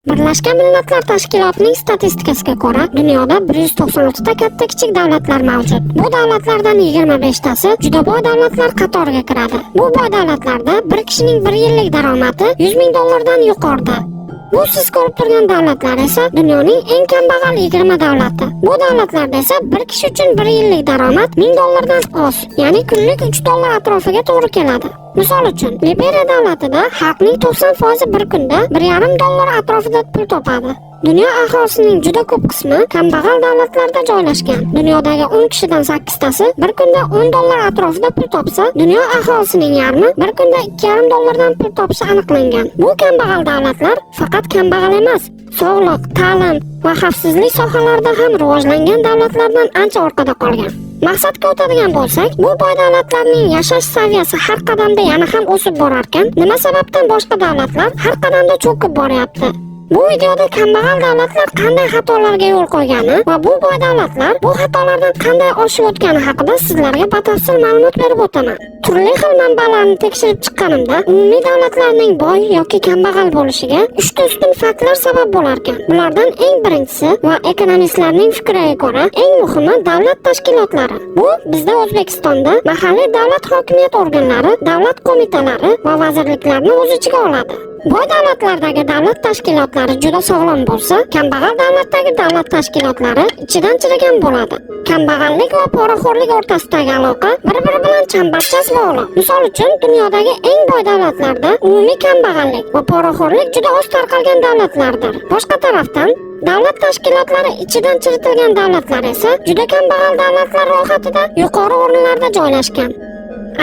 Birlashgan Millatlar Tashkilotining statistikasiga ko'ra, dunyoda 196 ta katta-kichik davlatlar mavjud. Bu davlatlardan 25 tasi juda boy davlatlar qatoriga kiradi. Bu boy davlatlarda bir kishining bir yillik daromadi 100 ming dollardan yuqorida. Bu siz ko'rib turgan davlatlar esa dunyoning eng kambag'al 20 davlati. Bu davlatlarda esa bir kishi uchun bir yillik daromad 1000 dollardan oz, ya'ni kunlik 3 dollar atrofiga to'g'ri keladi. Misol uchun, Liberiya davlatida xalqning 90% bir kunda 1,5 dollar atrofida pul topadi. Dunyo aholisining juda ko'p qismi kambag'al davlatlarda joylashgan. Dunyodagi 10 kishidan 8 tasi bir kunda 10 dollar atrofida pul topsa, dunyo aholisining yarmi bir kunda 2,5 dollardan pul topishi aniqlangan. Bu kambag'al davlatlar faqat kambag'al emas, sog'liq, ta'lim va xavfsizlik sohalarida ham rivojlangan davlatlardan ancha orqada qolgan. Maqsadga o'tadigan bo'lsak, bu boy davlatlarning yashash saviyasi har qadamda yana ham o'sib borarkan, nima sababdan boshqa davlatlar har qadamda cho'kib boryapti? Bu videoda kambag'al davlatlar qanday xatolarga yo'l qo'ygani va bu boy davlatlar bu xatolardan qanday oshib o'tgani haqida sizlarga batafsil ma'lumot berib o'taman. Turli xil manbalarni tekshirib chiqqanimda, umumiy davlatlarning boy yoki kambag'al bo'lishiga uchta ustun faktlar sabab bo'larkan. Bulardan eng birinchisi va ekonomistlarning fikriga ko'ra, eng muhimi davlat tashkilotlari. Bu bizda O'zbekistonda mahalliy davlat hokimiyat organlari, davlat qo'mitalari va vazirliklarni o'z ichiga oladi. Boy davlatlardagi davlat tashkilotlari juda sog'lom bo'lsa, kambag'al davlatdagi davlat tashkilotlari ichidan chirigan bo'ladi. Kambag'allik va poraxo'rlik o'rtasidagi aloqa bir-biri bilan chambarchas bog'liq. Misol uchun, dunyodagi eng boy davlatlarda umumiy kambag'allik va poraxo'rlik juda oz tarqalgan davlatlardir. Boshqa tarafdan, davlat tashkilotlari ichidan chiritilgan davlatlar esa juda kambag'al davlatlar ro'yxatida yuqori o'rinlarda joylashgan.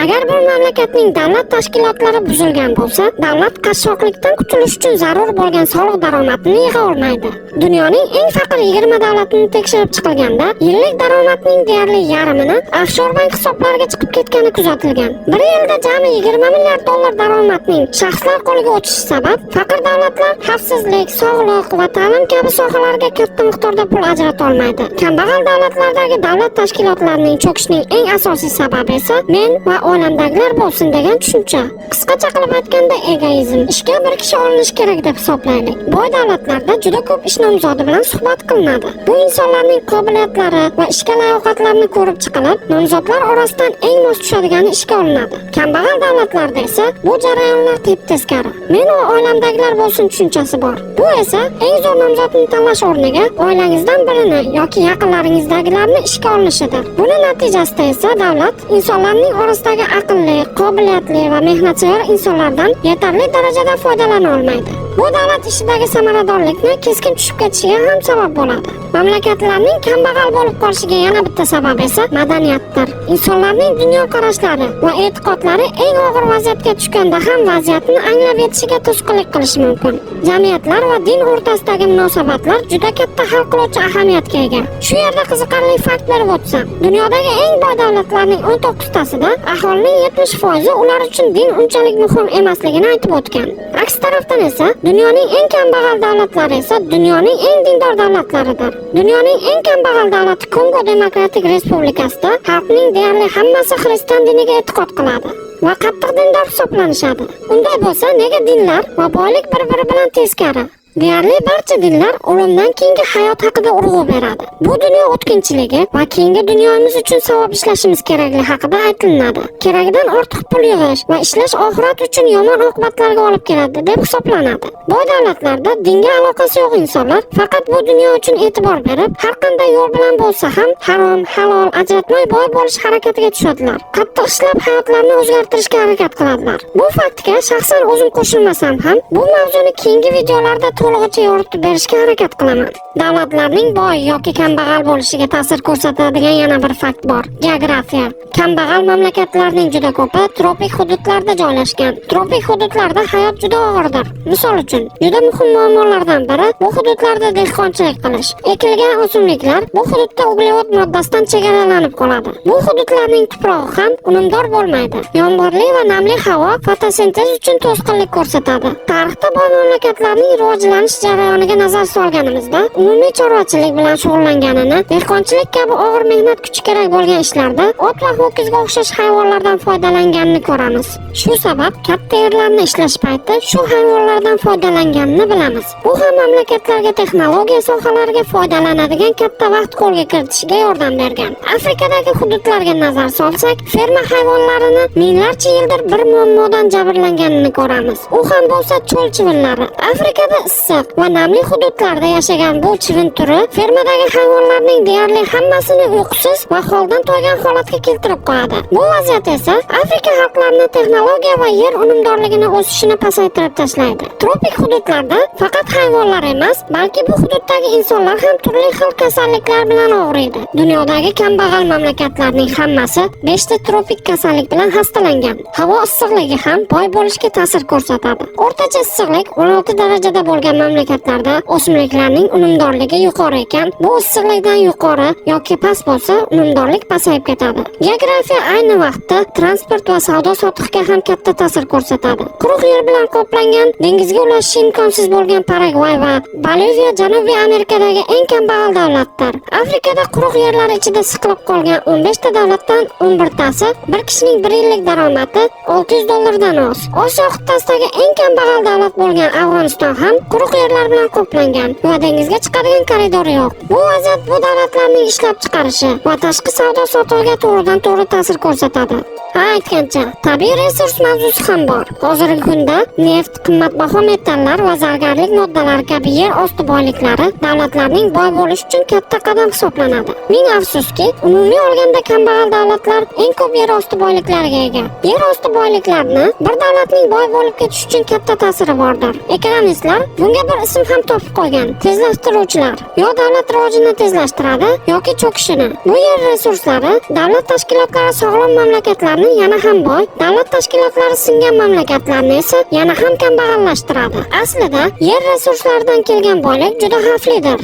Agar bir mamlakatning davlat tashkilotlari buzilgan bo'lsa, davlat qashshoqlikdan qutulish uchun zarur bo'lgan soliq daromadini yig'a olmaydi. Dunyoning eng faqir 20 davlatini tekshirib chiqilganda, yillik daromadning deyarli yarmini offshore bank hisoblariga chiqib ketgani kuzatilgan. Bir yilda jami 20 milliard dollar daromadning shaxslar qo'liga o'tishi sabab faqir davlatlar xavfsizlik, sog'liq va ta'lim kabi sohalarga katta miqdorda pul ajrata olmaydi. Kambag'al davlatlardagi davlat tashkilotlarining cho'kishining eng asosiy sababi esa men va oilamdagilar bo'lsin degan tushuncha. Qisqacha qilib aytganda, egoizm. Ishga bir kishi olinishi kerak deb hisoblaylik. Boy davlatlarda juda ko'p ish nomzodi bilan suhbat qilinadi. Bu insonlarning qobiliyatlari va ishga layoqatlarini ko'rib chiqilib, nomzodlar orasidan eng mos tushadigani ishga olinadi. Kambag'al davlatlarda esa bu jarayonlar tep teskari. Men va oilamdagilar bo'lsin tushunchasi bor. Bu esa eng zo'r nomzodni tanlash o'rniga oilangizdan birini yoki yaqinlaringizdagilarni ishga olinishidir. Buni natijasida esa davlat insonlarning orasidagi aqlli, qobiliyatli va mehnatsevar insonlardan yetarli darajada foydalana olmaydi. Bu davlat ishidagi samaradorlikni keskin tushib ketishiga ham sabab bo'ladi. Mamlakatlarning kambag'al bo'lib qolishiga yana bitta sabab esa madaniyatdir. Insonlarning dunyoqarashlari va e'tiqodlari eng og'ir vaziyatga tushganda ham vaziyatni anglab yetishiga to'sqinlik qilishi mumkin. Jamiyatlar va din o'rtasidagi munosabatlar juda katta hal qiluvchi ahamiyatga ega. Shu yerda qiziqarli fakt berib o'tsam, dunyodagi eng boy davlatlarning 19 tasida aholining 70% ular uchun din unchalik muhim emasligini aytib o'tgan. Aks tarafdan esa dunyoning eng kambag'al davlatlari esa dunyoning eng dindor davlatlaridir. Dunyoning eng kambag'al davlati Kongo Demokratik Respublikasida xalqning deyarli hammasi xristian diniga e'tiqod qiladi va qattiq dindor hisoblanishadi. Unday bo'lsa, nega dinlar va boylik bir-biri bilan teskari? Deyarli barcha dinlar o'limdan keyingi hayot haqida urg'u beradi. Bu dunyo o'tkinchiligi va keyingi dunyomiz uchun savob ishlashimiz kerakligi haqida aytilinadi. Keragidan ortiq pul yig'ish va ishlash oxirat uchun yomon oqibatlarga olib keladi deb hisoblanadi. Boy davlatlarda dinga aloqasi yo'q insonlar faqat bu dunyo uchun e'tibor berib, har qanday yo'l bilan bo'lsa ham harom, halol ajratmay boy bo'lish harakatiga tushadilar. Qattiq ishlab hayotlarini o'zgartirishga harakat qiladilar. Bu faktga shaxsan o'zim qo'shilmasam ham, bu mavzuni keyingi videolarda to'lig'icha yoritib berishga harakat qilaman. Davlatlarning boy yoki kambag'al bo'lishiga ta'sir ko'rsatadigan yana bir fakt bor: geografiya. Kambag'al mamlakatlarning juda ko'pi tropik hududlarda joylashgan. Tropik hududlarda hayot juda og'irdir. Misol uchun, juda muhim muammolardan biri bu hududlarda dehqonchilik qilish. Ekilgan o'simliklar bu hududda uglevod moddasidan chegaralanib qoladi. Bu hududlarning tuprog'i ham unumdor bo'lmaydi. Yomg'irli va namli havo fotosintez uchun to'sqinlik ko'rsatadi. Tarixda boy mamlakatlarning rivojlanishiga rivojlanish jarayoniga nazar solganimizda, umumiy chorvachilik bilan shug'ullanganini, dehqonchilik kabi og'ir mehnat kuchi kerak bo'lgan ishlarda ot va ho'kizga o'xshash hayvonlardan foydalanganini ko'ramiz. Shu sabab katta yerlarni ishlash payti shu hayvonlardan foydalanganini bilamiz. Bu ham mamlakatlarga texnologiya sohalariga foydalanadigan katta vaqt qo'lga kiritishiga yordam bergan. Afrikadagi hududlarga nazar solsak, ferma hayvonlarini minglarcha yildir bir muammodan jabrlanganini ko'ramiz. U ham bo'lsa cho'l chivinlari. Afrikada issiq va namli hududlarda yashagan bu chivin turi fermadagi hayvonlarning deyarli hammasini uyqusiz va holdan toygan holatga keltirib qo'yadi. Bu vaziyat esa Afrika xalqlarini texnologiya va yer unumdorligini o'sishini pasaytirib tashlaydi. Tropik hududlarda faqat hayvonlar emas, balki bu hududdagi insonlar ham turli xil kasalliklar bilan og'riydi. Dunyodagi kambag'al mamlakatlarning hammasi 5 ta tropik kasallik bilan xastalangan. Havo issiqligi ham boy bo'lishga ta'sir ko'rsatadi. O'rtacha issiqlik 16 darajada bo'lgan mamlakatlarda o'simliklarning unumdorligi yuqori ekan, bu issiqlikdan yuqori yoki past bo'lsa, unumdorlik pasayib ketadi. Geografiya ayni vaqtda transport va savdo sotiqga ham katta ta'sir ko'rsatadi. Quruq yer bilan qoplangan, dengizga ulashishi imkonsiz bo'lgan Paragvay va Boliviya Janubiy Amerikadagi eng kambag'al davlatdir. Afrikada quruq yerlar ichida siqilib qolgan 15 ta davlatdan 11 tasi bir kishining bir yillik daromadi 600 dollardan oz. Osiyo qit'asidagi eng kambag'al davlat bo'lgan Afg'oniston ham quruq yerlar bilan qoplangan va dengizga chiqadigan koridori yo'q. Bu vaziyat bu davlatlarning ishlab chiqarishi va tashqi savdo sotig'iga to'g'ridan-to'g'ri ta'sir ko'rsatadi. Ha, aytgancha, tabiiy resurs mavzusi ham bor. Hozirgi kunda neft, qimmatbaho metallar va zargarlik moddalari kabi yer osti boyliklari davlatlarning boy bo'lishi uchun katta qadam hisoblanadi. Ming afsuski, umumiy olganda kambag'al davlatlar eng ko'p yer osti boyliklariga ega. Yer osti boyliklarini bir davlatning boy bo'lib ketishi uchun katta ta'siri bordir. Ekonomistlar bunga bir ism ham topib qo'ygan: tezlashtiruvchilar. Yo davlat rivojini tezlashtiradi yoki cho'kishini. Bu yer resurslari davlat tashkilotlari sog'lom mamlakatlarni yana ham boy, davlat tashkilotlari singan mamlakatlarni esa yana ham kambag'allashtiradi. Aslida yer resurslaridan kelgan boylik juda xavflidir.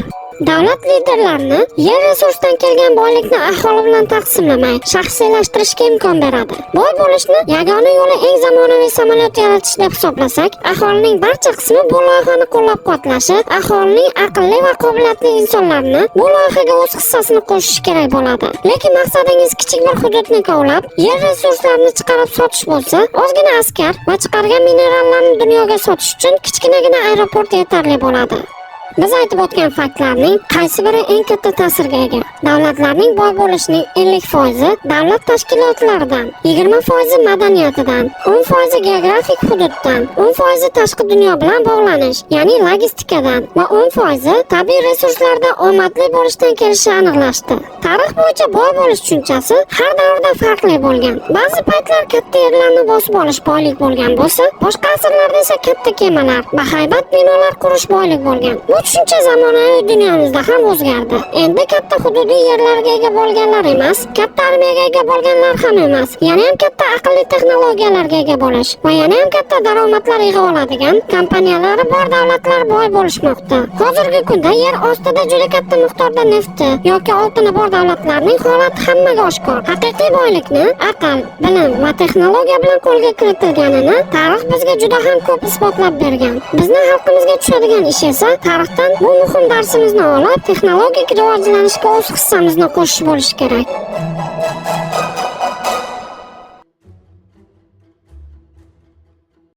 Davlat liderlarini yer resursidan kelgan boylikni aholi bilan taqsimlamay, shaxsiylashtirishga imkon beradi. Boy bo'lishni yagona yo'li eng zamonaviy samolyot yaratish deb hisoblasak, aholining barcha qismi bu loyihani qo'llab-quvvatlashi, aholining aqlli va qobiliyatli insonlarni bu loyihaga o'z hissasini qo'shishi kerak bo'ladi. Lekin maqsadingiz kichik bir hududni kovlab, yer resurslarini chiqarib sotish bo'lsa, ozgina askar va chiqargan minerallarni dunyoga sotish uchun kichkinagina aeroport yetarli bo'ladi. Biz aytib o'tgan faktlarning qaysi biri eng katta ta'sirga ega? Davlatlarning boy bo'lishining 50% davlat tashkilotlaridan, 20% madaniyatidan, 10% geografik hududdan, 10% tashqi dunyo bilan bog'lanish, ya'ni logistikadan va 10% tabiiy resurslarda omadli bo'lishdan kelishi aniqlashdi. Tarix bo'yicha boy bo'lish tushunchasi har davrda farqli bo'lgan. Ba'zi paytlar katta yerlarni bosib olish boylik bo'lgan bo'lsa, boshqa asrlarda esa katta kemalar, bahaybat binolar qurish boylik bo'lgan. Bu tushuncha zamonaviy dunyomizda ham o'zgardi. Endi katta hududiy yerlarga ega bo'lganlar emas, katta armiyaga ega bo'lganlar ham emas, yana ham katta aqlli texnologiyalarga ega bo'lish va yana ham katta daromadlar yig'a oladigan kompaniyalari bor davlatlar boy bo'lishmoqda. Hozirgi kunda yer ostida juda katta miqdorda nefti yoki oltini bor davlatlarning holati hammaga oshkor. Haqiqiy boylikni aql, bilim va texnologiya bilan qo'lga kiritilganini tarix bizga juda ham ko'p isbotlab bergan. Bizni xalqimizga tushadigan ish esa tarixdan bu muhim darsimizni olib, texnologik rivojlanishga o'z hissamizni qo'shish bo'lishi kerak.